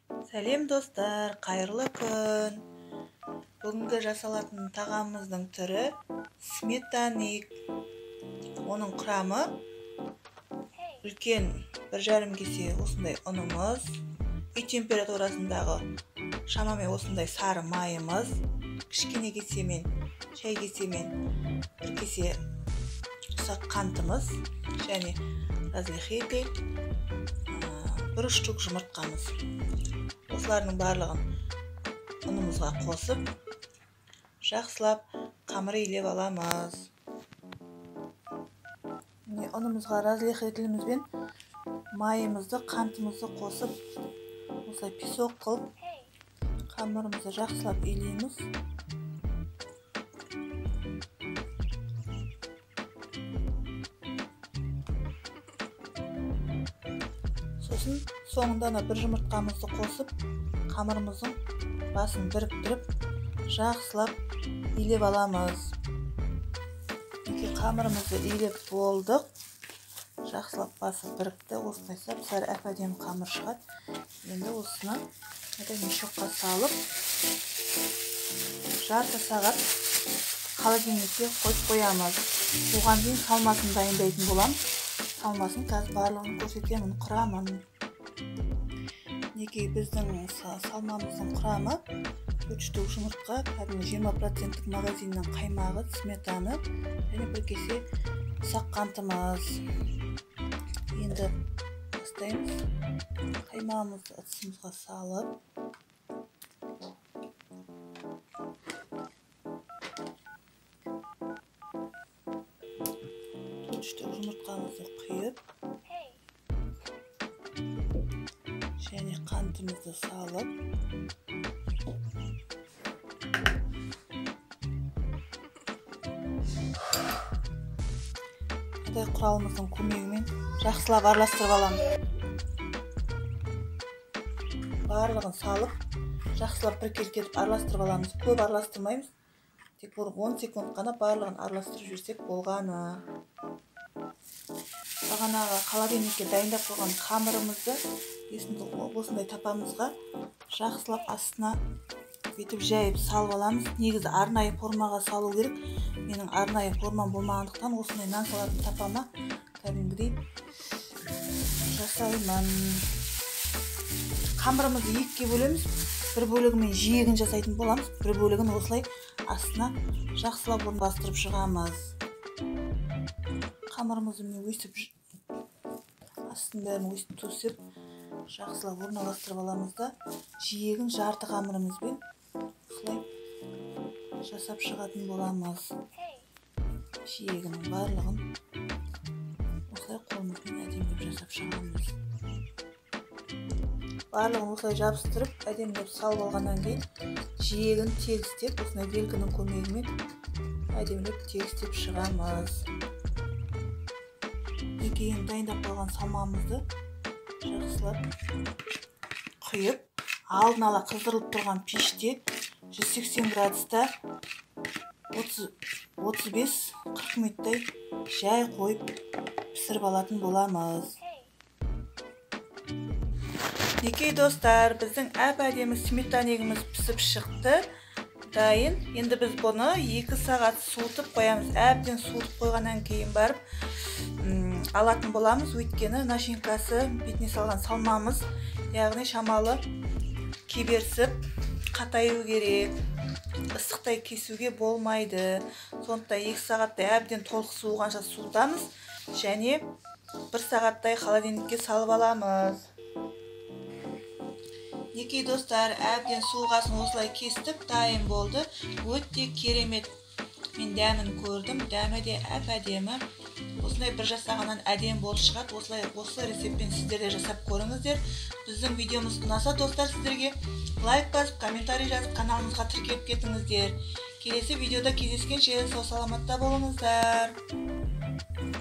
Сәлем достар, қайырлы күн. Бүгінгі жасалатын тағамымыздың түрі сметаник. Оның құрамы үлкен 1,5 кесе осындай ұнымыз, үй температурасындағы шамамен осындай сары майымыз, кішкене кесемен, шай кесемен 1 кесе ұсақ қантымыз және разрыхлитель, 1 штук жұмыртқамыз. Осылардың барлығын ұнымызға қосып, жақсылап қамыр илеп аламыз. Міне, ұнымызға разрыхлителімізбен майымызды, қантымызды қосып, осылай песок қылып қамырымызды жақсылап илейміз. Сосын соңында ана бір жұмыртқамызды қосып, қамырымыздың басын біріктіріп, жақсылап илеп аламыз. Мінекей, қамырымызды илеп болдық. Жақсылап басы бірікті. Осындай сап-сары әп-әдемі қамыр шығады. Енді осыны мешокқа салып, жарты сағат холодильникке қойып қоямыз. Оған дейін салмасын дайындайтын боламыз. Салмасын қазір барлығын көрсетемін, құрамын. Мінекей, біздің салмамыздың құрамы 4 штук жұмыртқа, кәдімгі 20% магазиннің қаймағы, сметаны және 1 кесе ұсақ қантымыз. Енді бастаймыз. Қаймағымызды ыдысымызға салып, 4 штук жұмыртқамызды құйып, және қантымызды салып, мынадай құралымыздың көмегімен жақсылап араластырып аламыз. Барлығын салып, жақсылап біркелкі етіп араластырып аламыз. Көп араластырмаймыз. Тек 10 секунд қана барлығын араластырып жіберсек болғаны. Бағанағы холодильникке дайындап қойған қамырымызды осындай тапамызға жақсылап астына бүйтіп жайып салып аламыз. Негізі арнайы формаға салу керек. Менің арнайы формам болмағандықтан осындай нан салатын тапама кәдімгідей жасаймын. Қамырымызды екіге бөлеміз. Бір бөлігімен жиегін жасайтын боламыз, бір бөлігін осылай астына жақсылап орналастырып шығамыз. Қамырымызды міне өстіп астын бәрін өстіп төсеп жақсылап орналастырып аламыз да, жиегін жарты қамырымызбен осылай жасап шығатын боламыз. Жиегінің барлығын осылай қолымызбен әдемілеп жасап шығамыз. Барлығын осылай жабыстырып, әдемілеп салып алғаннан кейін жиегін тегістеп, осындай белгінің көмегімен әдемілеп тегістеп шығамыз. Кейін дайындап қойған салмамызды жақсылап құйып, алдын ала қыздырылып тұрған пеште 180 градуста 35-40 минуттай жай қойып пісіріп алатын боламыз. Мінекей достар, біздің әп-әдемі сметанигіміз пісіп шықты. Дайын. Енді біз бұны 2 сағат суытып қоямыз. Әбден суытып қойғаннан кейін барып алатын боламыз. Өйткені начинкасы, бетіне салған салмамыз, яғни шамалы кеберсіп қатаю керек. Ыстықтай кесуге болмайды. Сондықтан 2 сағаттай әбден толық суығанша суытамыз және 1 сағаттай холодильникке салып аламыз. Мінекей достар, әбден суығасын осылай кестік, дайын болды. Өте керемет. Мен дәмін көрдім, дәмі де әп-әдемі. Осындай бір жасағаннан әдемі болып шығады. Осылай осы рецептпен сіздер де жасап көріңіздер. Біздің видеомыз ұнаса достар, сіздерге лайк басып, комментарий жазып, каналымызға тіркеліп кетіңіздер. Келесі видеода кездескенше сау саламатта болыңыздар.